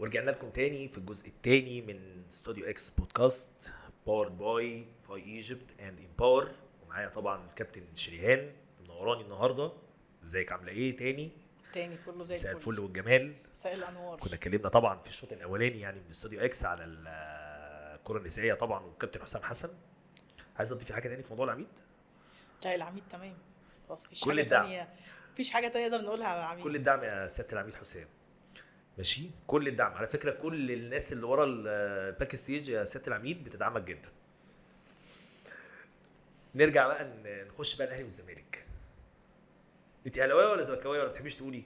ورجعنا لكم تاني في الجزء التاني من استوديو اكس podcast powered by فاي Egypt and Empower. ومعايا طبعا الكابتن شريهان منوراني النهارده. ازيك، عامله ايه تاني؟ تاني كله زي مساء الفل. الفل والجمال. مساء الانوار. كنا اتكلمنا طبعا في الشوط الاولاني يعني من استوديو اكس على الكره النسائية طبعا والكابتن حسام حسن. عايز اضيف حاجة تاني في موضوع العميد؟ لا، العميد تمام خلاص، مفيش كل حاجة الدعم. تانية، مفيش حاجة تانية نقدر نقولها على العميد. كل الدعم يا سيادة العميد حسام. ماشي، كل الدعم. على فكرة كل الناس اللي ورا ال backstage يا سيادة العميد بتدعمك جدا. نرجع بقى نخش بقى الاهلي والزمالك. انت اهلاويه ولا زملكاويه ولا بتحبيش تقولي؟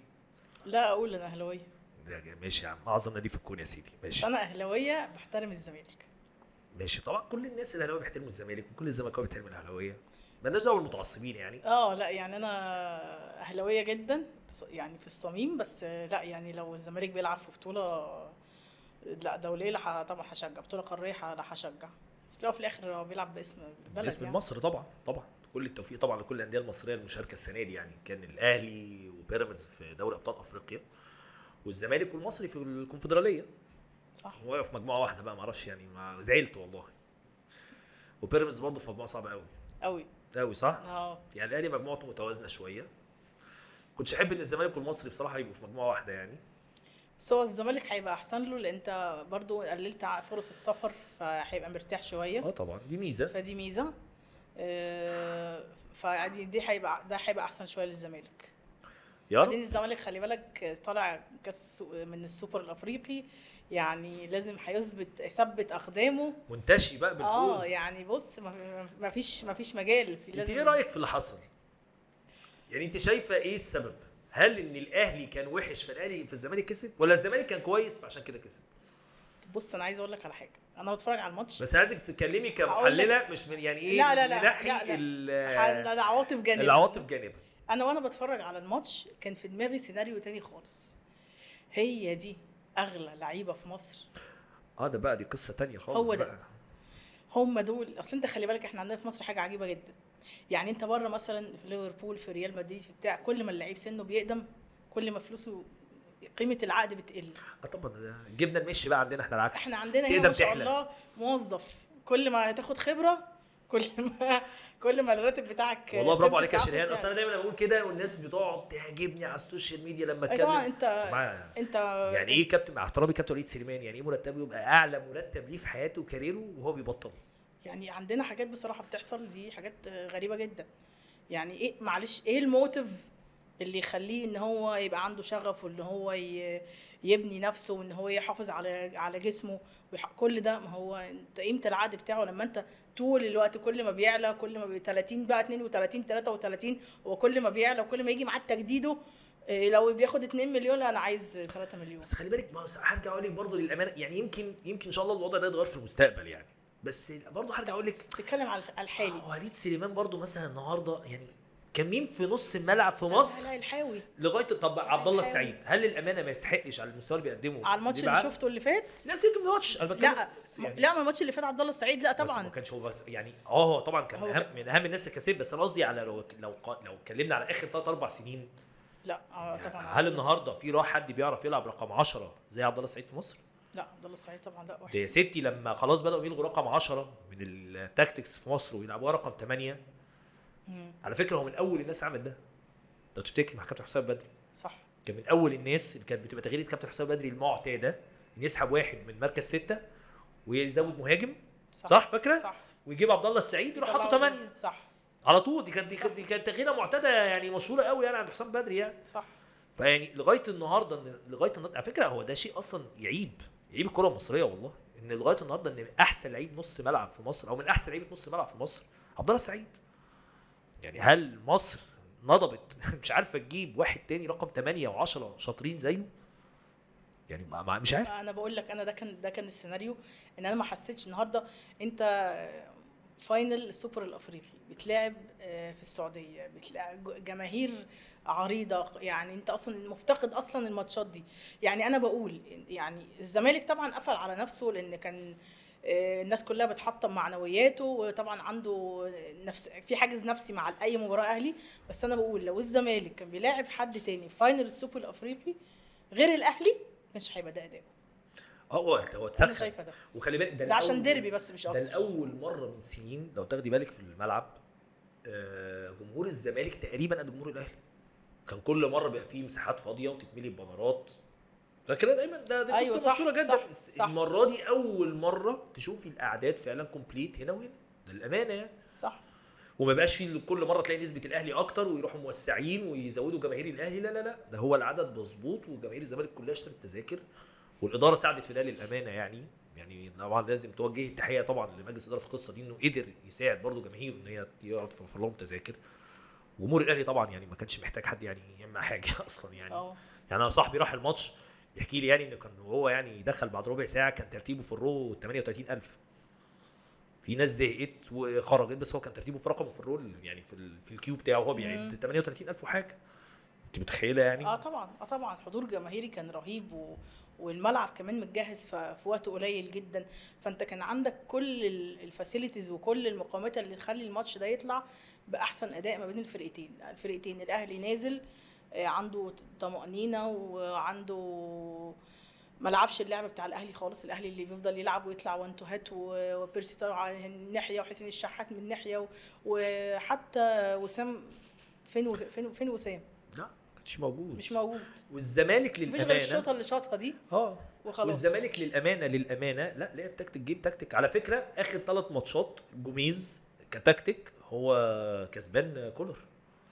لا، اقول انا اهلاويه. ده ماشي يا عم، اعظم نادي في الكون يا سيدي. ماشي، انا اهلاويه بحترم الزمالك. ماشي، طبعا كل الناس الاهلاوية بيحترموا الزمالك وكل الزملكاويه بيحترموا الاهلاوية، مالناش دعوه بالمتعصبين يعني. لا يعني انا اهلاويه جدا يعني في الصميم، بس لا يعني لو الزمالك بيلعب في بطوله لا دولية لا طبعا هشجع، بطوله قارية لا هشجع، بس في الأول وفي الاخر هو بيلعب باسم البلد باسم يعني. مصر طبعا. طبعا كل التوفيق طبعا لكل الاندية المصرية المشاركة السنة دي، يعني كان الاهلي وبيراميدز في دوري ابطال افريقيا والزمالك والمصري في الكونفدراليه. صح، وقعوا في مجموعة واحدة بقى، ما اعرفش يعني، ما زعلت والله. وبيراميدز برضه في مجموعة صعبة قوي قوي قوي، صح؟ يعني الاهلي مجموعته متوازنة شوية. كنتش احب ان الزمالك والمصري بصراحة يبقوا في مجموعة واحدة يعني. بس هو الزمالك هيبقى احسن له، لان انت برضو قللت فرص السفر، فهيبقى مرتاح شوية. طبعا دي ميزة. فدي ميزة. فدي دي هيبقى ده هيبقى احسن شوية للزمالك. يا رب. بعدين الزمالك خلي بالك طالع كاس من السوبر الافريقي، يعني لازم هيثبت يثبت اقدامه. منتشي بقى بالفوز. يعني بص، ما فيش مجال في انت لازم. ايه رايك في اللي حصل؟ يعني انت شايفه ايه السبب؟ هل ان الاهلي كان وحش فالاهلي في الزمالك كسب، ولا الزمالك كان كويس فعشان كده كسب؟ بص، انا عايزه اقول لك على حاجة، انا بتفرج على الماتش بس عايزك تتكلمي كمحلله، مش من يعني ايه، لا لا لا ننحي لا لا. العواطف جانبا. العواطف جانبا. انا وانا بتفرج على الماتش كان في دماغي سيناريو تاني خالص. هي دي اغلى لعيبة في مصر. ده بقى دي قصة تانية خالص. هو ده بقى. هم دول. اصل انت خلي بالك احنا عندنا في مصر حاجة عجيبة جدا، يعني انت بره مثلا في ليفربول، في ريال مدريد، في بتاع، كل ما اللعيب سنة بيقدم كل ما فلوسه قيمة العقد بتقل. طبعا جبنا المشي بقى عندنا احنا العكس. احنا عندنا هنا ما شاء الله موظف، كل ما تاخد خبره كل ما الراتب بتاعك. والله برافو عليك يا شريهان. اصل انا دايما بقول كده والناس بتقعد تهاجمني على ال social media لما اتكلم. طبعا انت يعني ايه كابتن، مع احترامي كابتن وليد سليمان، يعني ايه مرتبه يبقى اعلى مرتب ليه في حياته و career ه وهو بيبطل؟ يعني عندنا حاجات بصراحة بتحصل، دي حاجات غريبة جدا. يعني ايه، معلش، ايه ال motive اللي يخليه ان هو يبقى عنده شغف وان هو يبني نفسه وان هو يحافظ على جسمه كل ده؟ ما هو انت قيمة العقد بتاعه لما انت طول الوقت كل ما بيعلى، كل ما 30 بقى 32 33، وكل ما بيعلى وكل ما يجي معاه تجديده، لو بياخد 2 مليون انا عايز 3 مليون. بس خلي بالك، هرجع اقول لك برضه للامانة، يعني يمكن ان شاء الله الوضع ده يتغير في المستقبل يعني، بس برضه هرجع اقول لك تتكلم على الحالي. وليد سليمان برضه مثلا النهارده يعني كان مين في نص الملعب في مصر؟ لا الحاوي لغاية. طب عبد الله السعيد هل الامانة ما يستحقش على المستوى اللي بيقدمه على الماتش اللي شفته اللي فات؟ لا سيبك من الماتش، انا بتكلم لا يعني لا، ما الماتش اللي فات عبد الله السعيد لا طبعا ما كانش هو بس يعني هو طبعا كان أهم من اهم الناس اللي كسب، بس انا قصدي على لو اتكلمنا على اخر 3-4 سنين. لا طبعا هل النهارده في راح حد بيعرف يلعب رقم 10 زي عبد الله السعيد في مصر؟ لا عبد الله السعيد طبعا لا. واحد ده يا ستي لما خلاص بداوا يلغوا رقم 10 من ال tactics في مصر ويلعبوها رقم 8. على فكرة هو من اول الناس عمل ده، لو تفتكر مع كابتن حسام بدري. صح، كان من اول الناس اللي كانت بتبقى تغيير كابتن حسام بدري المعتادة ان يسحب واحد من مركز 6 ويزود مهاجم. صح فاكره؟ صح. ويجيب عبد الله السعيد يروح حاطه 8. صح، على طول. دي كانت تغييره معتادة يعني، مشهورة قوي يعني عند حسام بدري يعني. صح. فيعني لغاية النهارده، على فكرة هو ده شيء اصلا يعيب الكره المصرية والله، ان لغاية النهارده ان احسن لعيب نص ملعب في مصر او من احسن لعيبة نص ملعب في مصر عبد الله السعيد. يعني هل مصر نضبت مش عارفه تجيب واحد تاني رقم 8 و10 شاطرين زيه؟ يعني مش عارف. انا بقول لك انا ده كان السيناريو، ان انا ما حسيتش النهارده. انت final السوبر الافريقي بتلاعب في السعودية، بتلاعب جماهير عريضة، يعني انت اصلا مفتقد اصلا الماتشات دي. يعني انا بقول يعني الزمالك طبعا قفل على نفسه، لان كان الناس كلها بتحطم معنوياته، وطبعا عنده نفس في حاجز نفسي مع اي مباراة اهلي. بس انا بقول لو الزمالك كان بيلاعب حد تاني final السوبر الافريقي غير الاهلي ما كانش هيبقى ده اداؤه. هو انا اتسخن. شايفه ده. وخلي بالك ده عشان ديربي بس مش اكتر. ده لاول مرة من سنين لو تاخدي بالك في الملعب، جمهور الزمالك تقريبا قد جمهور الاهلي. كان كل مرة بيبقى فيه مساحات فاضية وتتملي ببنرات، فاكره دايما ده أيوة، قصة مشهورة جدا. صح. المرة دي اول مرة تشوفي الاعداد فعلا complete هنا وهنا، ده الامانة يعني. صح. وما بقاش فيه كل مرة تلاقي نسبه الاهلي اكتر ويروحوا موسعين ويزودوا جماهير الاهلي، لا لا لا، ده هو العدد مظبوط، وجماهير الزمالك كلها اشترت تذاكر، والادارة ساعدت في ده للامانة يعني. يعني طبعا لازم توجه التحية طبعا لمجلس الادارة في القصة دي، انه قدر يساعد برضه جماهيره ان هي يقعد توفر لهم تذاكر. وجمهور الاهلي طبعا يعني ما كانش محتاج حد يعني يعمل حاجة اصلا يعني. يعني انا صاحبي راح الماتش بيحكي لي يعني انه كان هو يعني دخل بعد ربع ساعة كان ترتيبه في ال row 38,000. في ناس زهقت وخرجت، بس هو كان ترتيبه في رقمه في ال row يعني في ال queue بتاعه وهو بيعد 38,000 وحاجه. انت متخيله يعني؟ طبعا، طبعا حضور جماهيري كان رهيب، والملعب كمان متجهز في وقت قليل جدا، فانت كان عندك كل ال facilities وكل المقومات اللي تخلي الماتش ده يطلع باحسن اداء ما بين الفرقتين. الاهلي نازل عنده طمأنينة، وعنده ما لعبش اللعب بتاع الاهلي خالص. الاهلي اللي بيفضل يلعب ويطلع وانتوهات وبيرسي طلع من ناحية وحسين الشحات من ناحية، وحتى وسام فين وسام؟ لا مش موجود، مش موجود. والزمالك للامانة مفيش غير الشوطه اللي شاطها دي وخلاص. والزمالك للامانة لا لعب تكتيك، game tactic على فكرة. اخر 3 ماتشات جوميز كتكتيك هو كسبان كولر،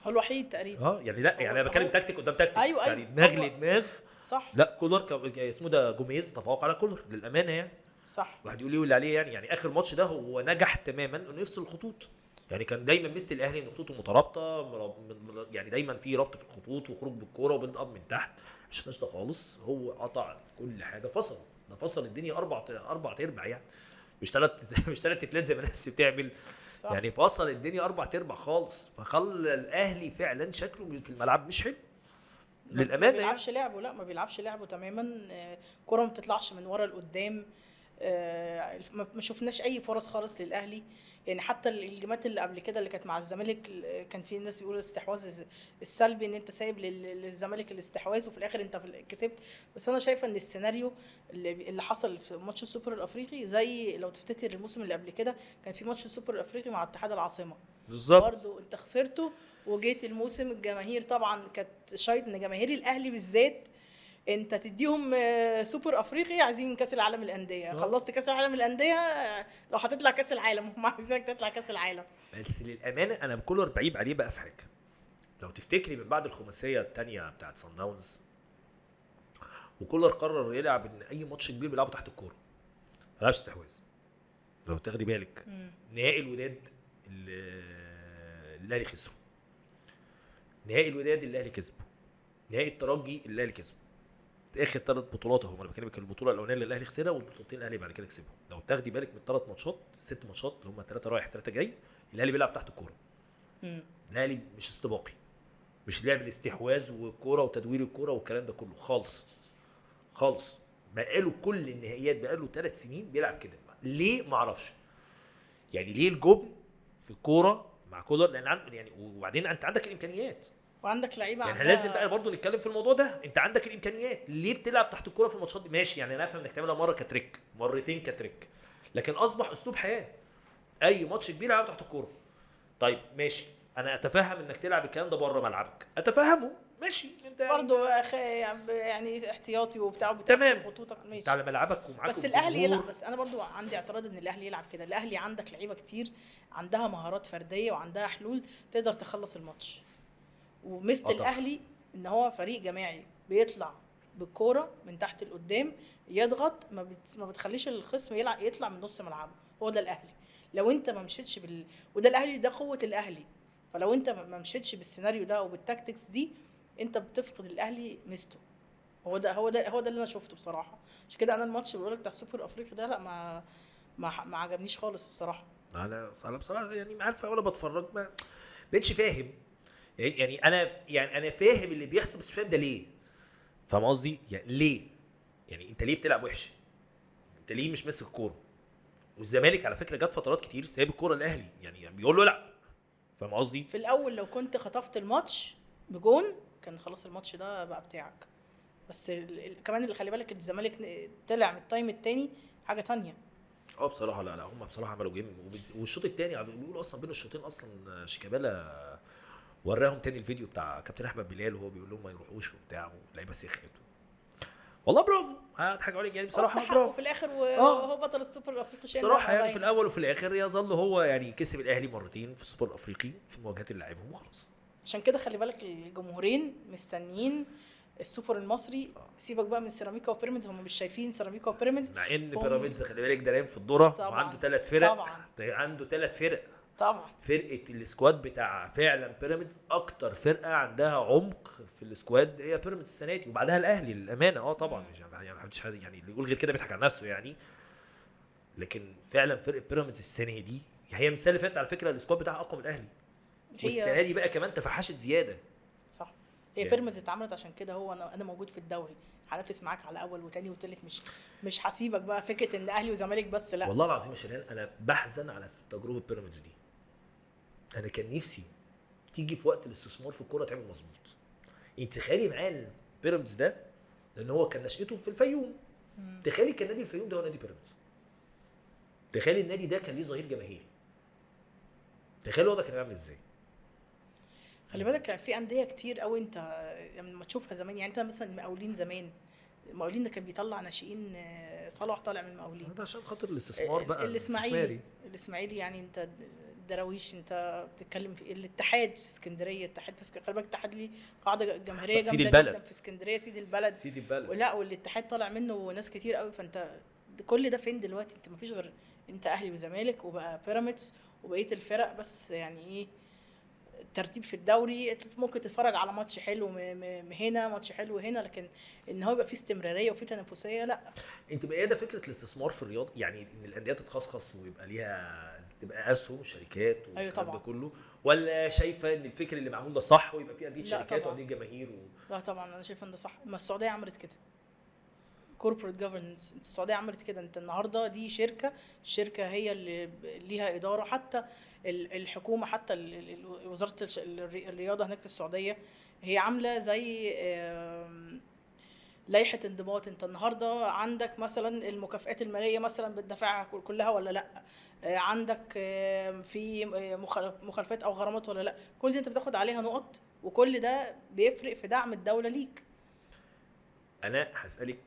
هو الوحيد تقريبا. يعني لا يعني انا بتكلم تكتيك قدام تكتيك. أيوة يعني دماغ لدماغ. صح. لا كولر اسمه ده جوميز تفوق على كولر للامانة يعني. صح. واحد يقول لي واللي عليه يعني اخر ماتش ده هو نجح تماما انه يفصل الخطوط. يعني كان دايما ميزة الاهلي ان خطوطه مترابطة، يعني دايما في ربط في الخطوط وخروج بالكورة و build up من تحت. ما شفناش ده خالص، هو قطع كل حاجة، فصل ده فصل الدنيا اربع ارباع يعني، مش ثلاث تلات زي ما الناس بتعمل. صح. يعني فصل الدنيا 4/4 خالص، فخلى الاهلي فعلا شكله في الملعب مش حلو للامانة. ما بيلعبش لعبه، لا ما بيلعبش لعبه تماما. كرة ما بتطلعش من ورا لقدام. ما شفناش اي فرص خالص للاهلي يعني. حتى الجيمات اللي قبل كده اللي كانت مع الزمالك كان في ناس بيقولوا الاستحواذ السلبي، ان انت سايب للزمالك الاستحواذ وفي الاخر انت كسبت. بس انا شايفه ان السيناريو اللي حصل في ماتش السوبر الافريقي، زي لو تفتكر الموسم اللي قبل كده كان في ماتش السوبر الافريقي مع اتحاد العاصمة بالظبط، برضه انت خسرته وجيت الموسم الجماهير طبعا كانت شايط ان جماهير الاهلي بالذات انت تديهم سوبر افريقي عايزين كاس العالم للاندية. خلصت كاس العالم للاندية لو هتطلع كاس العالم هم عايزينك تطلع كاس العالم. بس للامانة انا بكولر بعيب عليه بقى في حاجة. لو تفتكري من بعد الخماسيه الثانية بتاعت صن داونز، وكولر قرر يلعب ان اي ماتش كبير بيلعبه تحت الكورة، ما لعبش استحواذ. لو تاخدي بالك نهائي الوداد الاهلي خسره، نهائي الوداد الاهلي كسبه، نهائي الترجي الاهلي كسبه. اخر 3 بطولات اهو، انا بكلمك البطولة الاولانية اللي الاهلي خسرها والبطولتين الاهلي بعد كده كسبهم. لو تاخدي بالك من 3 ماتشات، 6 ماتشات اللي هم 3 رايح 3 جاي، الاهلي بيلعب تحت الكورة. الاهلي مش استباقي، مش لعب الاستحواذ والكوره وتدوير الكورة والكلام ده كله خالص خالص. بقاله كل النهائيات بقاله 3 سنين بيلعب كده. ليه ما اعرفش يعني ليه الجبن في الكورة مع كولر، لان يعني وبعدين انت عندك الامكانيات وعندك لعيبة يعني لازم بقى برضو نتكلم في الموضوع ده. انت عندك الامكانيات، ليه بتلعب تحت الكورة في الماتشات دي؟ ماشي يعني انا افهم انك تعملها مرة ك trick، مرتين ك trick، لكن اصبح اسلوب حياة. اي ماتش كبير العب تحت الكورة. طيب ماشي، انا اتفهم انك تلعب الكلام ده بره ملعبك، اتفهمه ماشي، انت برضو يعني احتياطي وبتاع تمام خطوطك ماشي، انت على ملعبك ومعاك، بس الاهلي يلعب. بس انا برضو عندي اعتراض ان الاهلي يلعب كده. الاهلي عندك لعيبة كتير عندها مهارات فردية وعندها حلول تقدر تخلص الماتش. ومثل الاهلي ان هو فريق جماعي بيطلع بالكورة من تحت لقدام، يضغط، ما بتخليش الخصم يلعب يطلع من نص ملعبه. هو ده الاهلي. لو انت ما مشيتش وده الاهلي، ده قوة الاهلي. فلو انت ما مشيتش بالسيناريو ده وبال tactics دي، انت بتفقد الاهلي ميزته. هو ده اللي انا شفته بصراحة. عشان كده انا الماتش بقول لك بتاع السوبر الافريقي ده لا ما عجبنيش خالص الصراحة. انا بصراحة يعني عارفه وانا بتفرج ما بقتش فاهم يعني. انا يعني انا فاهم اللي بيحصل بس مش فاهم ده ليه. فاهم قصدي؟ يعني ليه؟ يعني انت ليه بتلعب وحش؟ انت ليه مش ماسك الكورة؟ والزمالك على فكرة جت فترات كتير سايب الكورة الاهلي، يعني بيقول له العب. فاهم قصدي؟ في الاول لو كنت خطفت الماتش بجون كان خلاص الماتش ده بقى بتاعك. بس كمان اللي خلي بالك الزمالك طلع من ال time الثاني حاجة ثانية. بصراحة لا هم بصراحة عملوا game، والشوط الثاني بيقولوا اصلا بين الشوطين اصلا شيكابالا وراهم تاني الفيديو بتاع كابتن احمد بلال وهو بيقول لهم ما يروحوش وبتاع، واللعيبة سخنت. والله برافو، هضحك عليك يعني بصراحة برافو في الاخر، وهو بطل السوبر الافريقي بصراحة يعني في الاول وفي الاخر يظل هو يعني كسب الاهلي مرتين في السوبر الافريقي في المواجهات اللي لعبهم وخلاص. عشان كده خلي بالك الجمهورين مستنيين السوبر المصري. سيبك بقى من سيراميكا وبيراميدز، هم مش شايفين سيراميكا وبيراميدز، مع ان بيراميدز خلي بالك ده نايم في الدورة وعنده 3 فرق. طبعا عنده 3 فرق طبعا. فرقه ال squad بتاع فعلا بيراميدز اكتر فرقه عندها عمق في ال squad هي بيراميدز السنة دي، وبعدها الاهلي للامانة. طبعا مش يعني محدش يعني اللي يقول غير كده بيضحك على نفسه يعني، لكن فعلا فرقه بيراميدز السنة دي هي من السنة اللي فاتت على فكرة ال squad بتاعها اقوى من الاهلي، والسنة دي بقى كمان تفحشت زيادة. صح، هي يعني بيراميدز اتعملت عشان كده. هو انا موجود في الدوري، هنافس معاك على اول وتاني وتالت، مش هسيبك بقى فكرة ان اهلي وزمالك بس. لا والله العظيم يا شيرين انا بحزن على تجربه بيراميدز دي. انا كان نفسي تيجي في وقت الاستثمار في الكورة تعمل مظبوط. انت تخيلي معايا بيراميدز ده، لان هو كان نشأته في الفيوم. تخيلي كان نادي الفيوم ده هو نادي بيراميدز. تخيلي النادي ده كان ليه ظهير جماهيري. تخيلي الوضع كان عامل ازاي. خلي بالك كان في اندية كتير قوي انت لما تشوفها زمان، يعني انت مثلا المقاولين زمان، المقاولين ده كان بيطلع ناشئين، صلاح طالع من المقاولين ده عشان خاطر الاستثمار بقى. الاسماعيلي يعني انت دراويش، انت بتتكلم في الاتحاد في اسكندرية، الاتحاد في اسكندرية خلي بالك الاتحاد ليه قاعدة جماهيرية جامدة جدا في اسكندرية، سيد البلد، سيد البلد. ولا والاتحاد طالع منه ناس كتير قوي. فانت كل ده فين دلوقتي؟ انت ما فيش غير انت اهلي وزمالك وبقى بيراميدز وبقية الفرق بس. يعني ايه الترتيب في الدوري؟ ممكن تتفرج على ماتش حلو هنا، ماتش حلو هنا، لكن ان هو يبقى فيه استمرارية وفيه تنافسية لا. انت بقى ده فكرة الاستثمار في الرياضة، يعني ان الاندية تتخصص ويبقى ليها تبقى اسهم وشركات والكلام ده كله، ولا شايفه ان الفكر اللي معمول ده صح ويبقى فيه اندية شركات وانديه جماهير لا طبعا انا شايفه ان ده صح. ما السعودية عملت كده، corporate governance. السعودية عملت كده. انت النهارده دي شركة، الشركة هي اللي ليها ادارة، حتى الحكومة، حتى وزارة الرياضة هناك في السعودية هي عامله زي لائحة انضباط. انت النهارده عندك مثلا المكافآت المالية مثلا بتدفعها كلها ولا لا، عندك في مخالفات او غرامات ولا لا، كل دي انت بتاخد عليها نقط، وكل ده بيفرق في دعم الدولة ليك. انا هسالك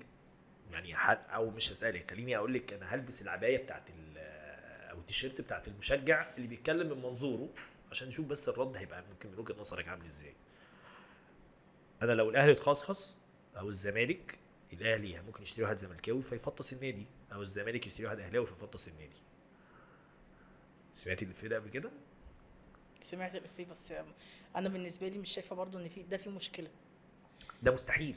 يعني او مش هسالك، خليني اقول لك، انا هلبس العباية بتاعت او التيشيرت بتاعت المشجع اللي بيتكلم من منظوره عشان نشوف بس الرد هيبقى ممكن من وجهه نظرك عامل ازاي. انا لو الاهلي اتخصخص او الزمالك، الاهلي ممكن يشتري واحد زملكاوي فيفطس النادي، او الزمالك يشتري واحد اهلاوي فيفطس النادي. سمعتي الإفيه ده قبل كده؟ سمعت الإفيه، بس انا بالنسبة لي مش شايفه برضو ان في ده في مشكلة. ده مستحيل.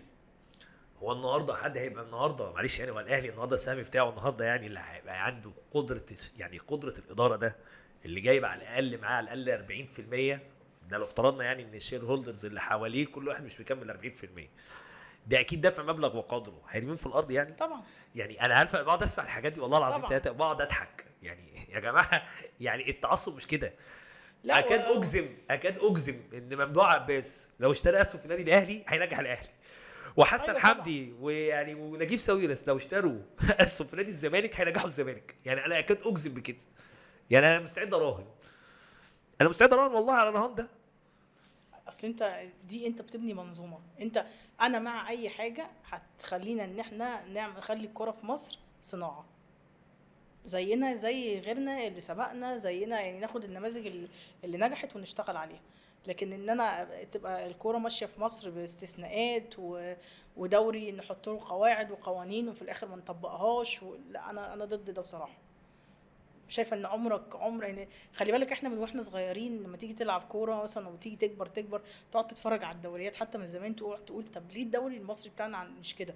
هو النهارده حد هيبقى النهارده معلش يعني، هو الاهلي النهارده السهم بتاعه النهارده يعني اللي هيبقى عنده قدره، يعني قدره الادارة ده اللي جايب على الاقل معاه على الاقل 40%، ده لو افترضنا يعني ان ال shareholders اللي حواليه كل واحد مش بيكمل 40%، ده اكيد دافع مبلغ وقدره هيرمين في الارض يعني. طبعا يعني انا عارفه بقعد اسمع الحاجات دي والله العظيم ثلاثة بقعد اضحك يعني. يا جماعة يعني التعصب مش كده. اكاد اجزم ان ممدوح عباس لو اشترى اسهم في النادي الاهلي هينجح الاهلي، وحسن أيوة حمدي ويعني ونجيب ساويرس لو اشتروا اسهم في نادي الزمالك هينجحوا الزمالك. يعني انا اكاد اجزم بكده، يعني انا مستعد اراهن، انا مستعد اراهن والله على الرهان ده. اصل انت دي انت بتبني منظومة. انت انا مع اي حاجة هتخلينا ان احنا نعمل، نخلي الكره في مصر صناعة زينا زي غيرنا اللي سبقنا زينا، يعني ناخد النماذج اللي نجحت ونشتغل عليها. لكن ان انا تبقى الكورة ماشية في مصر باستثناءات ودوري نحط له قواعد وقوانين وفي الاخر ما نطبقهاش لا انا ضد ده بصراحة. شايفه ان عمر يعني خلي بالك احنا من واحنا صغيرين لما تيجي تلعب كورة مثلا وتيجي تكبر تقعد تتفرج على الدوريات حتى من زمان، تقعد تقول طب ليه الدوري المصري بتاعنا مش كده؟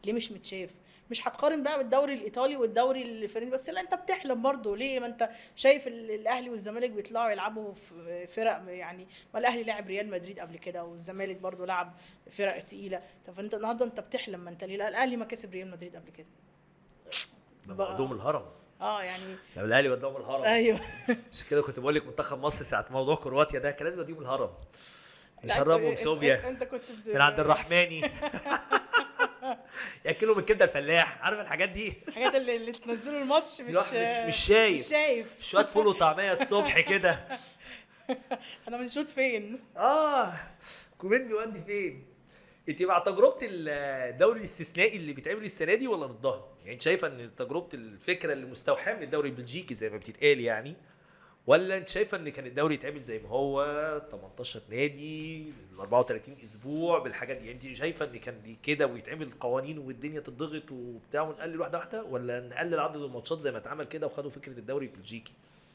ليه مش متشاف؟ مش هتقارن بقى بالدوري الايطالي والدوري الفرنسي، بس لا انت بتحلم برضه. ليه ما انت شايف الاهلي والزمالك بيطلعوا يلعبوا في فرق، يعني ما الاهلي لعب ريال مدريد قبل كده والزمالك برضه لعب فرق تقيلة. طب انت النهارده انت بتحلم، ما انت ليه الاهلي ما كسب ريال مدريد قبل كده؟ ده ودوهم الهرم. يعني لو الاهلي وداهم الهرم. ايوه مش كده كنت بقول لك منتخب مصر ساعة موضوع كرواتيا ده كان لازم يوديهم الهرم يشربهم سوبيا. انت كنت من عند الرحماني. ياكلهم الكبده الفلاح، عارف الحاجات دي، الحاجات اللي تنزلوا الماتش مش شايف، مش شايف شوية فول وطعميه الصبح كده. احنا بنشوط فين؟ كومين بيودي فين؟ انت مع تجربه الدوري الاستثنائي اللي بيتعمل السنة دي ولا ضدها؟ يعني انت شايفه ان تجربه الفكرة اللي مستوحاة من الدوري البلجيكي زي ما بتتقال يعني، ولا انت شايفه ان كان الدوري يتعمل زي ما هو 18 نادي 34 اسبوع بالحاجات دي؟ انت شايفه ان كان دي كده ويتعمل قوانين والدنيا تضغط وبتاع ونقلل واحدة واحدة، ولا نقلل عدد الماتشات زي ما اتعمل كده وخدوا فكرة الدوري البلجيكي؟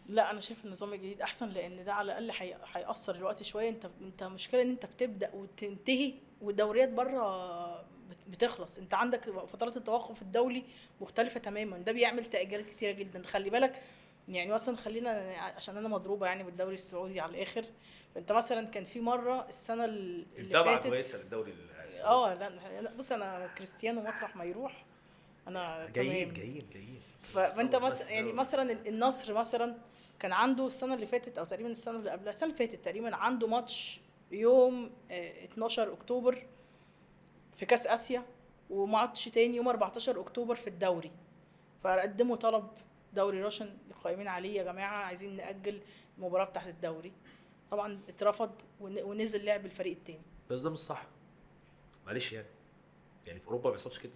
لا انا شايف النظام الجديد احسن، لان ده على الاقل هيقصر الوقت شوية. انت مشكلة ان انت بتبدا وتنتهي والدوريات بره بتخلص، انت عندك فترات التوقف الدولي مختلفة تماما، ده بيعمل تاجيلات كتيرة جدا. خلي بالك يعني مثلا، خلينا عشان انا مضروبة يعني بالدوري السعودي على الاخر، فانت مثلا كان في مرة السنة اللي فاتت كويسة للدوري السعودي. لا بص، انا كريستيانو مطرح ما يروح انا جايين. فانت مثلا يعني مثلا النصر مثلا كان عنده السنة اللي فاتت او تقريبا السنة اللي قبلها، السنة اللي فاتت تقريبا عنده ماتش يوم 12 اكتوبر في كاس اسيا، وماتش تاني يوم 14 اكتوبر في الدوري. فقدموا طلب دوري روشن قائمين عليه، يا جماعة عايزين ناجل المباراة بتاعت الدوري، طبعا اترفض ونزل لعب الفريق التاني. بس ده مش صح، معلش يعني في اوروبا ما بيحصلش كده،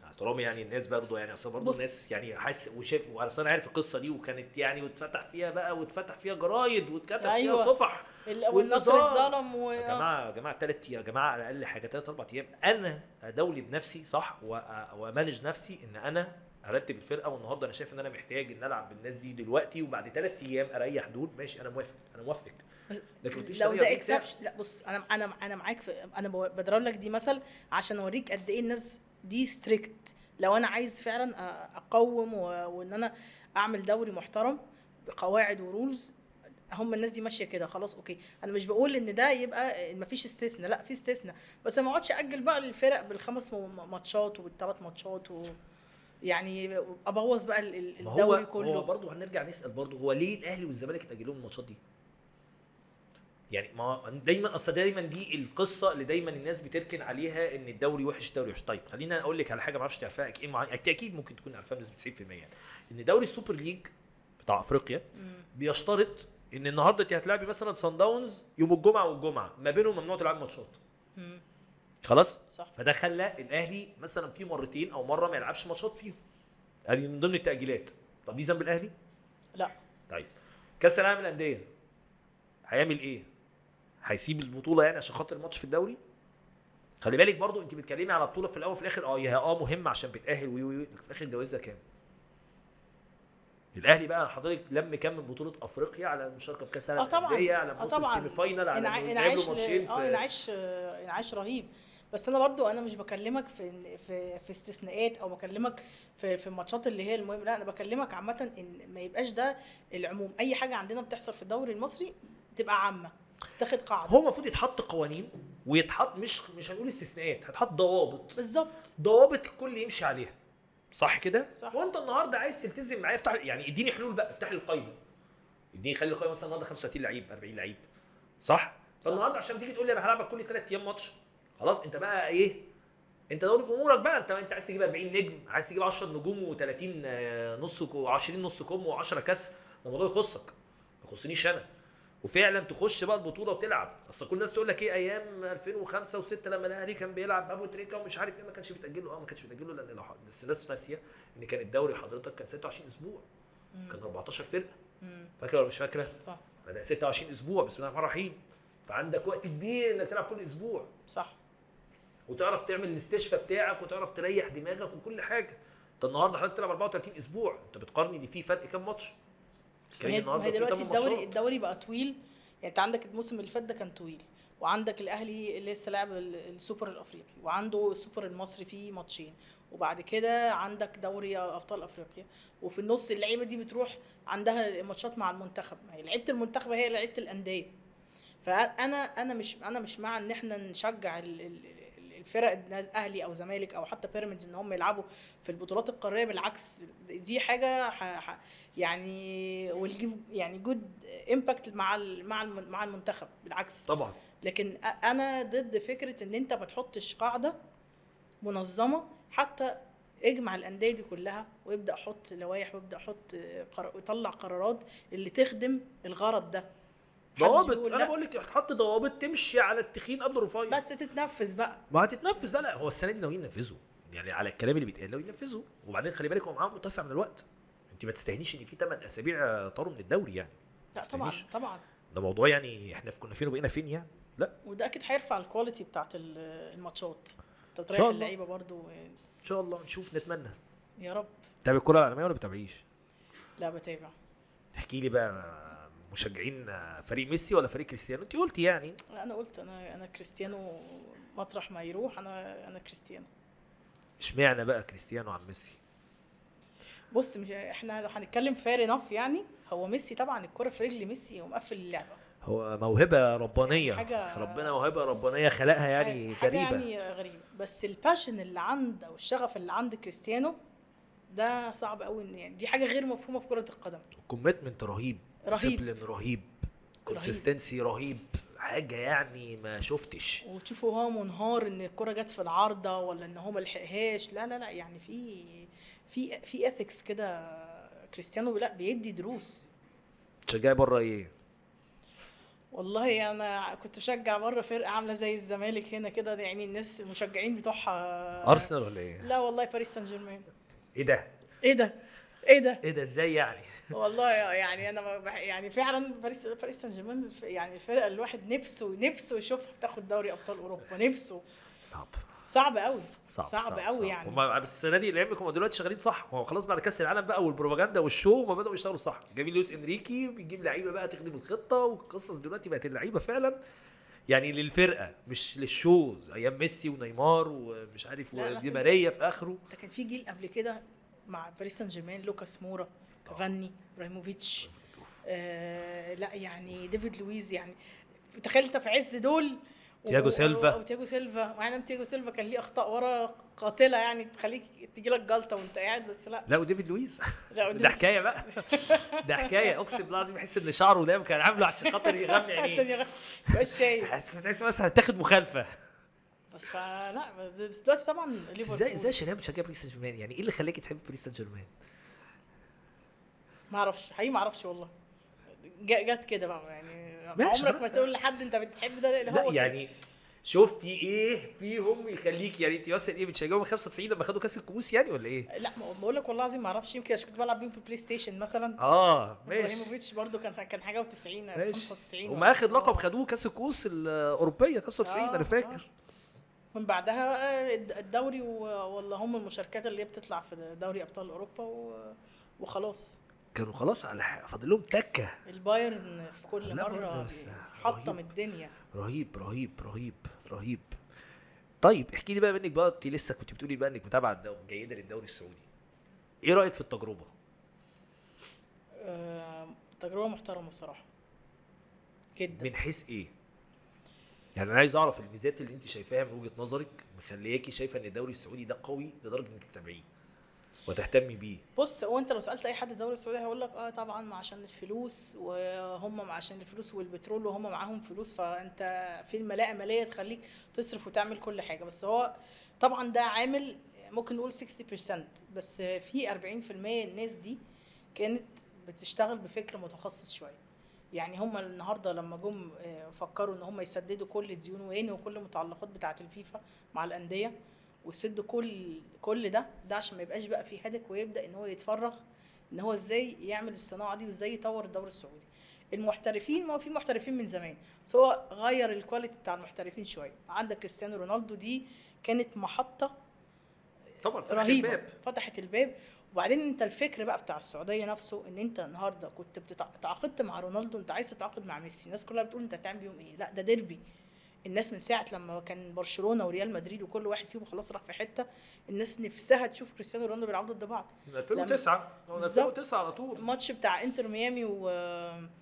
احترامي يعني الناس برضه يعني اصل برضه الناس يعني حاسس وشايف، وانا عارف القصة دي، وكانت يعني واتفتح فيها بقى، واتفتح فيها جرايد واتكتب فيها صفح، والنصر اتظلم يا جماعة يا جماعة 3 ايام يا جماعة، على الاقل حاجة 3 4 ايام انا ادولي بنفسي صح، وا manage نفسي ان انا ارتب الفرقة، والنهارده انا شايف ان انا محتاج ان العب بالناس دي دلوقتي، وبعد 3 ايام اريح دول، ماشي انا موافق، انا موافقك. لكن لو ده exception، لا بص انا معاك في، انا بضرب لك دي مثل عشان اوريك قد ايه الناس دي strict. لو انا عايز فعلا اقوم وان انا اعمل دوري محترم بقواعد و rules، هم الناس دي ماشية كده خلاص okay. انا مش بقول ان ده يبقى مفيش استثناء، لا في استثناء، بس ما اقعدش اجل بقى الفرق بالخمس ماتشات وبالثلاث ماتشات يعني ابوظ بقى الدوري كله. هو برضه هنرجع نسال برضه، هو ليه الاهلي والزمالك اتاجلوا الماتشات دي؟ يعني ما دايما اصل دايما دي القصة اللي دايما الناس بتركن عليها ان الدوري وحش الدوري وحش. طيب خلينا اقول لك على حاجة ما اعرفش تعرفها ايه، اكيد ممكن تكون عارفاها بنسبة 90% يعني، ان دوري ال Super League بتاع افريقيا بيشترط ان النهارده انت هتلعبي مثلا صن داونز يوم الجمعة والجمعة ما بينهم ممنوع تلعبي ماتشات. خلاص صح. فده خلى الاهلي مثلا في مرتين او مرة ما يلعبش ماتشات فيهم، ادي من ضمن التاجيلات. طب دي ذنب الاهلي؟ لا. طيب كاس العالم للاندية هيعمل ايه؟ هيسيب البطولة يعني عشان خاطر الماتش في الدوري؟ خلي بالك برضو انت بتكلمي على بطوله في الاول وفي الاخر مهمة عشان بتاهل وي في الاخر جوائزها كام؟ الاهلي بقى حضرتك لم كام من بطوله افريقيا على المشاركة في كاس العالم للاندية، على نص ال semi final، على لعب له ماتشين في انعاش رهيب. بس انا برضو انا مش بكلمك في في في استثناءات او بكلمك في الماتشات اللي هي المهم، لا انا بكلمك عامة ان ما يبقاش ده العموم. اي حاجة عندنا بتحصل في الدوري المصري تبقى عامة، تاخد قاعدة. هو المفروض يتحط قوانين ويتحط مش هنقول استثناءات، هتحط ضوابط. بالظبط، ضوابط الكل يمشي عليها، صح كده؟ صح. وانت النهارده عايز تلتزم معايا، افتح يعني اديني حلول بقى، افتح لي القايمة، اديني خلي القايمة مثلا النهارده 35 لعيب 40 لعيب، صح؟ فالنهارده عشان تيجي تقول لي انا هلعبك كل 3 ايام ماتش، خلاص انت بقى ايه؟ انت دوري بامورك بقى، انت عايز تجيب 40 نجم، عايز تجيب 10 نجوم و30 نص و20 نص كم و10 كاس، ده الموضوع يخصك، ما يخصنيش انا. وفعلا تخش بقى البطولة وتلعب. اصل كل الناس تقول لك ايه ايام 2005 و6 لما الاهلي كان بيلعب ابو تريكه ومش عارف ايه ما كانش بيتاجل له، ما كانش بيتاجل له لان لو بس الناس ناسيه ان كان الدوري حضرتك كان 26 اسبوع، كان 14 فرقه، فاكره ولا مش فاكره؟ فده 26 اسبوع بسم الله الرحمن الرحيم، فعندك وقت كبير انك تلعب كل اسبوع، صح، وتعرف تعمل الاستشفاء بتاعك وتعرف تريح دماغك وكل حاجة. انت النهارده حضرتك تلعب 34 اسبوع، انت بتقارني دي في فرق كام ماتش؟ النهارده دلوقتي الدوري بقى طويل، يعني انت عندك الموسم اللي فات ده كان طويل، وعندك الاهلي لسه لاعب السوبر الافريقي، وعنده السوبر المصري فيه ماتشين، وبعد كده عندك دوري ابطال افريقيا، وفي النص اللعيبة دي بتروح عندها ماتشات مع المنتخب، ما هي لعيبة المنتخب هي لعيبة الاندية. فانا انا مش مع ان احنا نشجع الفرق اهلي او زمالك او حتى بيراميدز ان هم يلعبوا في البطولات القارية، بالعكس دي حاجة يعني will give يعني good impact مع مع المنتخب، بالعكس طبعا. لكن انا ضد فكرة ان انت ما تحطش قاعدة منظمة. حتى اجمع الاندية دي كلها وابدا حط لوائح، وابدا حط وطلع قرارات اللي تخدم الغرض ده. ضوابط، انا بقول لك هتحط ضوابط تمشي على التخين قبل الرفيع، بس تتنفذ بقى. ما هتتنفذ. لا هو السنة دي ناويين ينفذوا، يعني على الكلام اللي بيتقال ناويين ينفذوا. وبعدين خلي بالك هو معاهم متسع من الوقت، انت ما تستهنيش ان في 8 اسابيع طاروا من الدوري يعني. لا طبعا طبعا ده موضوع يعني احنا كنا فين وبقينا فين يعني. لا وده اكيد هيرفع ال quality بتاعت الماتشات، تريح اللعيبة برضو ان شاء الله. نشوف، نتمنى يا رب. تابع الكره العالمية ولا بتابعيش؟ لا بتابع. تحكي لي بقى مشجعين فريق ميسي ولا فريق كريستيانو؟ انت قلتي يعني. لا انا قلت انا كريستيانو، مطرح ما يروح انا كريستيانو. اشمعنى بقى كريستيانو عن ميسي؟ بص مش احنا لو هنتكلم fair enough يعني، هو ميسي طبعا الكره في رجل ميسي ومقفل اللعبة، هو موهبة ربانية، ربنا موهبة ربانية خلقها يعني غريبة، يعني غريبة. بس ال passion اللي عند او الشغف اللي عند كريستيانو ده صعب قوي، يعني دي حاجة غير مفهومه في كره القدم. commitment رهيب، discipline رهيب، consistency رهيب، حاجة يعني ما شفتش. وتشوفه هو منهار ان الكره جت في العارضة ولا ان هو ما لحقهاش، لا لا لا يعني في في في ethics كده كريستيانو، لا بيدي دروس. تشجعي بره ايه؟ والله انا كنت بشجع بره فرقه عامله زي الزمالك هنا كده، يعني الناس المشجعين بتوعها. ارسنال ولا ايه؟ لا والله باريس سان جيرمان. ايه ده ايه ده ايه ده ايه ده ازاي يعني؟ والله يعني انا يعني فعلا باريس سان جيرمان يعني الفرقة اللي الواحد نفسه يشوفها بتاخد دوري ابطال اوروبا، نفسه. صعب قوي، صعب قوي يعني. هم بس السنة دي لعلمك هم دلوقتي شغالين صح، هو خلاص بعد كاس العالم بقى والبروباجندا وال show ما بداوا يشتغلوا صح. جايبين لويس انريكي بيجيب لعيبة بقى تخدم الخطة والقصص، دلوقتي بقت اللعيبة فعلا يعني للفرقة مش لل show، ايام ميسي ونيمار ومش عارف ودي ماريا في اخره. ده كان في جيل قبل كده مع باريس سان جيرمان، لوكاس مورا، كافاني، ابراهيموفيتش، لا يعني ديفيد لويز، يعني تخيل انت في عز دول، تياجو سيلفا. او تياجو سيلفا، مع ان تياجو سيلفا كان ليه اخطاء ورا قاتله يعني تخليك تجي لك جلطة وانت قاعد، بس لا وديفيد لويز ده حكاية بقى، ده حكاية اقسم بالله العظيم. بحس ان شعره ده كان عامله عشان خاطر يغمي عينيه، عشان يغمي مش شايف، تحس مثلا هتاخد مخالفة. بس فلا بس دلوقتي طبعا ليفربول. ازاي شباب بتشجع باريس سان جيرمان؟ يعني ايه اللي خلاك تحب باريس سان جيرمان؟ ما اعرفش حقيقي، ما اعرفش والله، جت كده بقى يعني. عمرك ما تقول لحد انت بتحب ده اللي هو يعني شفتي ايه فيهم يخليك يعني انت اصلا ايه بتشجعهم 95 لما خدوا كاس الكؤوس يعني ولا ايه؟ لا بقول لك والله العظيم ما اعرفش، يمكن عشان كنت بلعب بيهم في بلاي ستيشن مثلا. ماشي. ابراهيموفيتش برده كان حاجة و90 95، وما اخد لقب خدوه كاس الكؤوس الاوروبية 95 انا فاكر. من بعدها الدوري والله هم المشاركات اللي بتطلع في دوري ابطال اوروبا وخلاص كانوا خلاص على فاضل لهم تكه. البايرن في كل مرة حطم الدنيا. رهيب رهيب رهيب رهيب. طيب احكي لي بقى منك بقى، انت لسه كنت بتقولي بقى انك متابعه جيدة للدوري السعودي، ايه رايك في التجربة؟ تجربه محترمه بصراحة جدا. من حيث ايه يعني؟ انا عايز اعرف الميزات اللي انت شايفاها من وجهه نظرك مخلياكي شايفه ان الدوري السعودي ده قوي لدرجة انك تتابعيه وتهتمي بيه. بص، هو انت لو سالت اي حد الدوري السعودي هيقول لك طبعا عشان الفلوس، وهم عشان الفلوس والبترول، وهم معاهم فلوس، فانت في الملاءه ماليه تخليك تصرف وتعمل كل حاجة. بس هو طبعا ده عامل ممكن نقول 60%، بس في 40% الناس دي كانت بتشتغل بفكر متخصص شوية. يعني هم النهارده لما جم فكروا ان هم يسددوا كل الديون وينهوا كل المتعلقات بتاعه الفيفا مع الاندية ويسدوا كل ده عشان ما يبقاش بقى فيه هدك، ويبدا ان هو يتفرغ ان هو ازاي يعمل الصناعة دي وازاي يطور الدوري السعودي. المحترفين، ما هو في محترفين من زمان، بس هو غير ال quality بتاع المحترفين شوية. عندك كريستيانو رونالدو دي كانت محطة طبعا رهيبة، فتحت الباب. وبعدين انت الفكر بقى بتاع السعودية نفسه، ان انت النهارده كنت تعاقدت مع رونالدو، انت عايز تتعاقد مع ميسي، الناس كلها بتقول انت هتعمل بيهم ايه؟ لا ده ديربي. الناس من ساعة لما كان برشلونة وريال مدريد وكل واحد فيهم خلاص راح في حتة، الناس نفسها تشوف كريستيانو رونالدو بيلعبوا ضد بعض. من 2009 2009 على طول الماتش بتاع انتر ميامي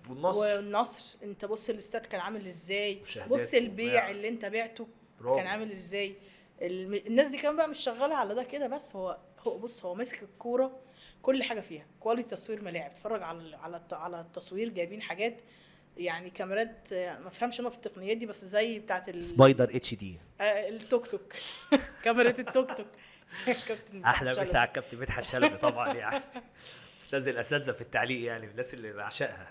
والنصر، انت بص الاستاد كان عامل ازاي، بص البيع اللي انت بعته كان عامل ازاي. الناس دي كمان بقى مش شغالة على ده كده بس، هو بص هو ماسك الكورة كل حاجة فيها quality، تصوير ملاعب، اتفرج على على التصوير، جايبين حاجات يعني كاميرات، ما فهمش انا في التقنيات دي، بس زي بتاعت Spider HD، التوك توك، كاميرا التوك توك. كابتن احلى شلبي. مسا على الكابتن مدحت شلبي طبعا، يعني استاذ الاساتذة في التعليق، يعني من الناس اللي بعشقها.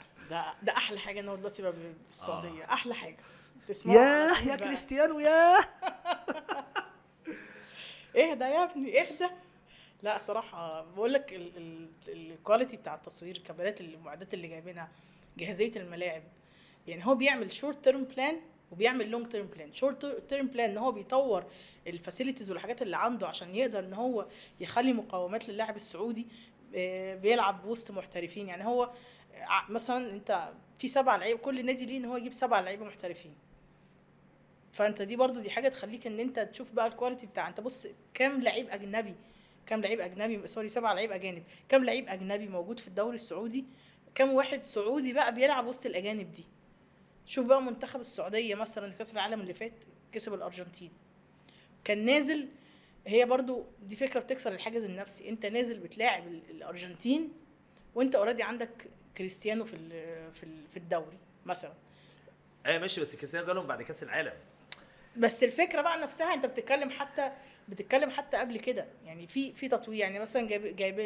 ده احلى حاجة ان هو دلوقتي بقى بالسعودية. احلى حاجة تسمعه على ياه طول يا بقى. كريستيانو ياه. اهدى يا ابني اهدى. لا صراحة بقول لك ال quality بتاع التصوير، الكاميرات، المعدات اللي جايبينها، جاهزية الملاعب. يعني هو بيعمل short term plan وبيعمل long term plan. short term plan ان هو بيطور ال facilities والحاجات اللي عنده عشان يقدر ان هو يخلي مقاومات للاعب السعودي، بيلعب وسط محترفين. يعني هو مثلا انت في 7 لعيبة، كل نادي ليه ان هو يجيب 7 لعيبة محترفين. فانت دي برضو دي حاجة تخليك ان انت تشوف بقى ال quality بتاع، انت بص كام لعيب اجنبي، كام لعيب اجنبي، sorry 7 لعيب اجانب، كام لعيب اجنبي موجود في الدوري السعودي، كام واحد سعودي بقى بيلعب وسط الاجانب دي. شوف بقى منتخب السعودية مثلا كاس العالم اللي فات كسب الارجنتين، كان نازل، هي برضو دي فكرة بتكسر الحاجز النفسي، انت نازل بتلاعب الارجنتين وانت already عندك كريستيانو في الدوري مثلا. ايوه ماشي، بس كريستيانو جالهم بعد كاس العالم. بس الفكرة بقى نفسها انت بتتكلم حتى قبل كده، يعني في تطوير. يعني مثلا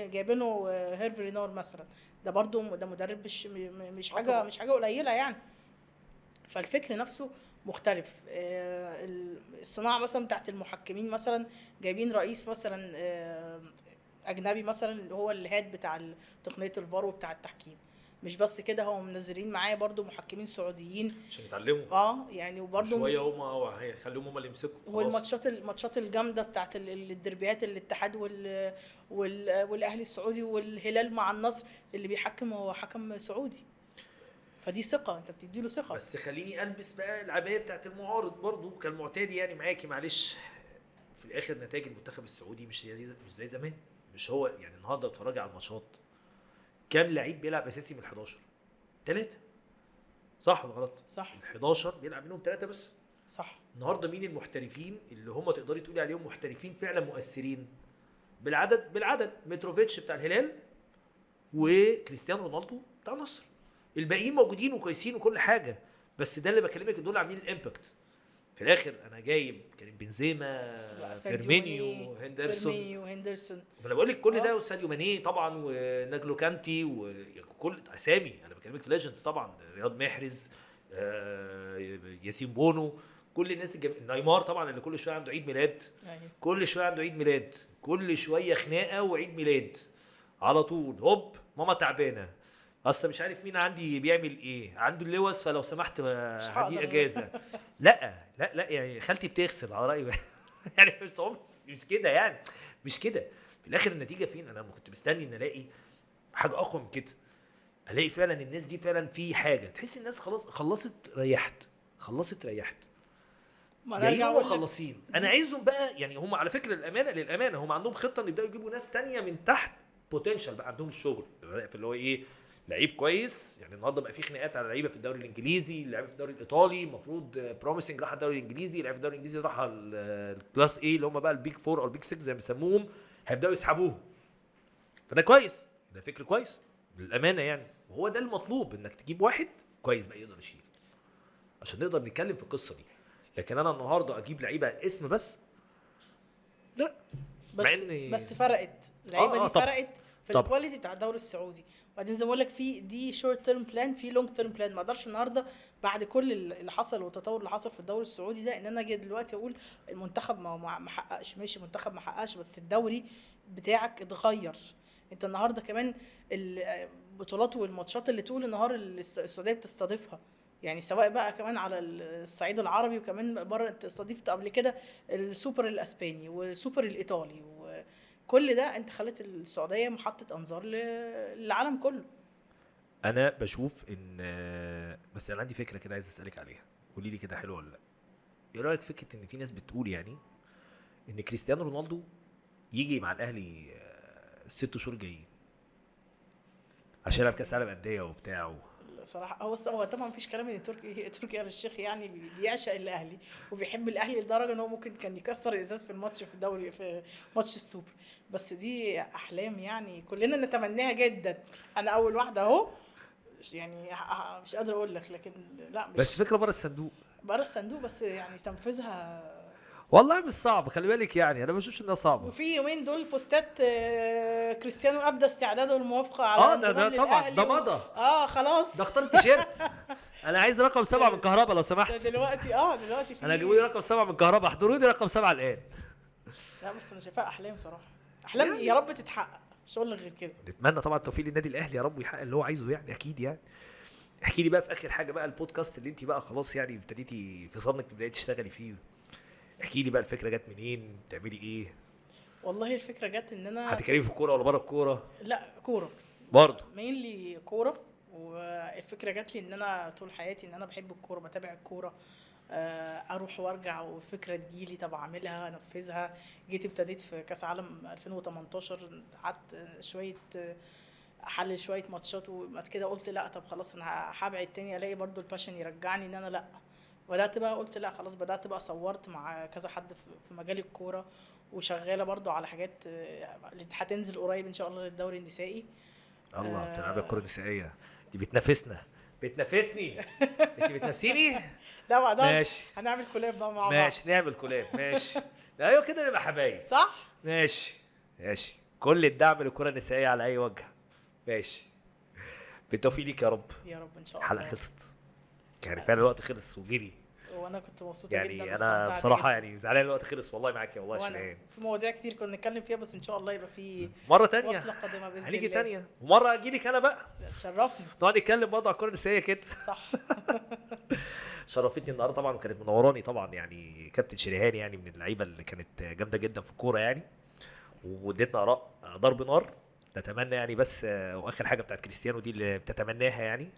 جايبينه هيرفي رينار مثلا، ده برضو ده مدرب مش حاجة، طبعا. مش حاجة قليله يعني. فالفكر نفسه مختلف. الصناعة مثلا بتاعت المحكمين مثلا، جايبين رئيس مثلا، اجنبي مثلا اللي هو ال head بتاع تقنية الفار وبتاع التحكيم. مش بس كده، هو منزلين معاه برضو محكمين سعوديين عشان يتعلموا. يعني وبرضو شوية هم هيخليهم هم اللي يمسكوا خلاص. والماتشات الماتشات الجامدة بتاعت الدربيات، الاتحاد والاهلي السعودي والهلال مع النصر، اللي بيحكم هو حكم سعودي. فدي ثقة، انت بتدي له ثقة. بس خليني البس بقى العباية بتاعت المعارض برضو كالمعتاد يعني معاكي، معلش. في الاخر نتائج المنتخب السعودي مش زي زمان، مش هو يعني النهارده اتفرج على الماتشات كام لعيب بيلعب اساسي من ال 11؟ 3، صح ولا غلط؟ صح. ال 11 بيلعب منهم 3 بس. صح. النهارده مين المحترفين اللي هم تقدري تقولي عليهم محترفين فعلا مؤثرين؟ بالعدد متروفيتش بتاع الهلال وكريستيانو رونالدو بتاع النصر. الباقيين موجودين وكويسين وكل حاجة، بس ده اللي بكلمك دول عاملين ال impact. في الاخر انا جايب كريم بنزيما، ساديو فيرمينيو، ماني، هندرسون. فيرمينيو، هندرسون. انا بقول لك كل ده، وساديو ماني طبعا، ونجلو كانتي، وكل اسامي. انا بكلمك في legends طبعا، رياض محرز، ياسين بونو، كل الناس نيمار طبعا اللي كل شوية عنده عيد ميلاد. كل شوية عنده عيد ميلاد، كل شوية خناقه وعيد ميلاد على طول. هوب ماما تعبانة، اصل مش عارف مين عندي بيعمل ايه، عنده اللوز، فلو سمحت، مش هقدر. هدي اجازه. لا لا لا، يعني خالتي بتغسل على رايي. يعني مش كده، يعني مش كده. في الاخر النتيجة فين؟ انا كنت مستني ان الاقي حاجة اقوى من كده، الاقي فعلا الناس دي فعلا في حاجة، تحس الناس خلاص خلصت ريحت، خلصت ريحت، ما أنا جايين أرجع هم أقول لك مخلصين. انا عايزهم بقى، يعني هم على فكرة للامانة هم عندهم خطه ان يبداوا يجيبوا ناس تانية من تحت potential بقى عندهم الشغل في اللي هو ايه، لعيب كويس. يعني النهارده بقى في خناقات على لعيبة في الدوري الانجليزي، لعيبة في الدوري الايطالي، المفروض promising راح الدوري الانجليزي، لعيبة في الدوري الانجليزي راح ال class A اللي هم بقى ال big four او ال big 6 زي ما بيسموهم، هيبداوا يسحبوهم. فده كويس، ده فكر كويس للامانة يعني، وهو ده المطلوب، انك تجيب واحد كويس بقى يقدر يشيل عشان نقدر نتكلم في القصة دي. لكن انا النهارده اجيب لعيبة اسم بس، لا. بس فرقت اللعيبة دي، طبعاً. فرقت في طبعاً. ال quality بتاع الدوري السعودي. وبعدين زي ما بقول لك في دي short term plan، في long term plan. ما اقدرش النهارده بعد كل اللي حصل والتطور اللي حصل في الدوري السعودي ده ان انا اجي دلوقتي اقول المنتخب ما حققش. ماشي، المنتخب ما حققش، بس الدوري بتاعك اتغير. انت النهارده كمان البطولات والماتشات اللي طول النهار اللي السعودية بتستضيفها، يعني سواء بقى كمان على الصعيد العربي وكمان بره، انت استضيفت قبل كده السوبر الاسباني والسوبر الايطالي، وكل ده انت خليت السعودية محطة انظار للعالم كله. انا بشوف ان، بس انا عندي فكرة كده عايز اسالك عليها، قولي لي كده حلوة ولا لا. ايه رايك فكرة ان في ناس بتقول يعني ان كريستيانو رونالدو يجي مع الاهلي 6 شهور جايين عشان يلعب كاس عالم اندية وبتاع؟ صراحة هو طبعا مفيش كلام ان تركي آل الشيخ يعني بيعشق الاهلي وبيحب الاهلي لدرجة ان هو ممكن كان يكسر الازاز في الماتش في الدوري في ماتش السوبر، بس دي احلام يعني كلنا نتمناها جدا. انا اول واحدة اهو يعني مش قادرة اقول لك، لكن لا مش بس فكرة بره الصندوق، بره الصندوق، بس يعني تنفيذها والله مش صعب، خلي بالك يعني انا ما بشوفش انها صعبة. وفي يومين دول بوستات كريستيانو ابدى استعداده للموافقه على ده طبعا ده مضى، خلاص ده اختار التيشيرت. انا عايز رقم 7 من كهربا لو سمحت. دلوقتي دلوقتي انا جيبوا لي رقم 7 من كهربا، احضروا لي رقم 7 الان. لا بس انا شايفاها احلام صراحة، احلام يعني يا رب تتحقق، مش هقول لك غير كده. نتمنى طبعا التوفيق للنادي الاهلي يا رب ويحقق اللي هو عايزه يعني اكيد. يعني احكي لي بقى في اخر حاجة بقى، البودكاست اللي انت بقى خلاص يعني ابتديتي في صدمك تبداي تشتغلي فيه، احكي لي بقى الفكرة جت منين، بتعملي ايه؟ والله الفكرة جت ان انا هتتكلمي في الكورة ولا بره الكورة؟ لا كورة برضه، mainly كورة. والفكرة جت لي ان انا طول حياتي ان انا بحب الكورة، بتابع الكورة، اروح وارجع، وفكره تجيلي طب اعملها انفذها. جيت ابتديت في كاس عالم 2018، قعدت شوية احلل شوية ماتشات، وبعد كده قلت لا طب خلاص انا هبعد تاني، الاقي برضو ال passion يرجعني ان انا لا، بدات بقى قلت لا خلاص، بدات بقى صورت مع كذا حد في مجال الكورة، وشغالة برضو على حاجات اللي هتنزل قريب ان شاء الله للدوري النسائي. الله، بتلعبي الكورة النسائية دي، بتنافسنا، بتنافسني انت بتنافسيني؟ لا ما اقدرش، هنعمل collab بقى مع بعض. ماشي نعمل collab، ماشي ايوه كده نبقى حبايب، صح؟ ماشي ماشي، كل الدعم للكرة النسائية على اي وجه. ماشي، بالتوفيق ليك يا رب. يا رب ان شاء الله. الحلقة خلصت يعني، فعلا الوقت خلص وجري، وانا كنت مبسوطة يعني جدا، يعني انا بصراحة يعني زعلان الوقت خلص والله معاك يا والله شيرين. في مواضيع كتير كنا نتكلم فيها، بس ان شاء الله يبقى في مرة ثانية، وصله قادمة باذن الله، هنيجي ثانية، ومرة اجي لك انا بقى، شرفني، نقعد نتكلم برضه على الكره النسائية كده، صح. شرفتني النهارده طبعا، وكانت منوراني طبعا يعني كابتن شريهان، يعني من اللعيبة اللي كانت جامدة جدا في الكورة يعني، واديتنا اراء ضرب نار. نتمنى يعني بس، واخر حاجة بتاعت كريستيانو دي اللي بتتمناها يعني،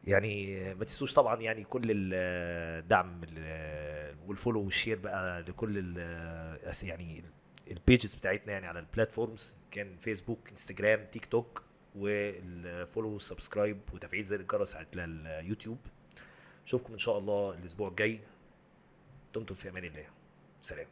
يعني ما تنسوش طبعا يعني كل الدعم وال follow وال share بقى لكل يعني ال pages بتاعتنا يعني على ال platforms، كان فيسبوك، انستجرام، تيك توك، وال follow وال subscribe وتفعيل زر الجرس على اليوتيوب. اشوفكم ان شاء الله الاسبوع الجاي، دمتم في امان الله، سلام.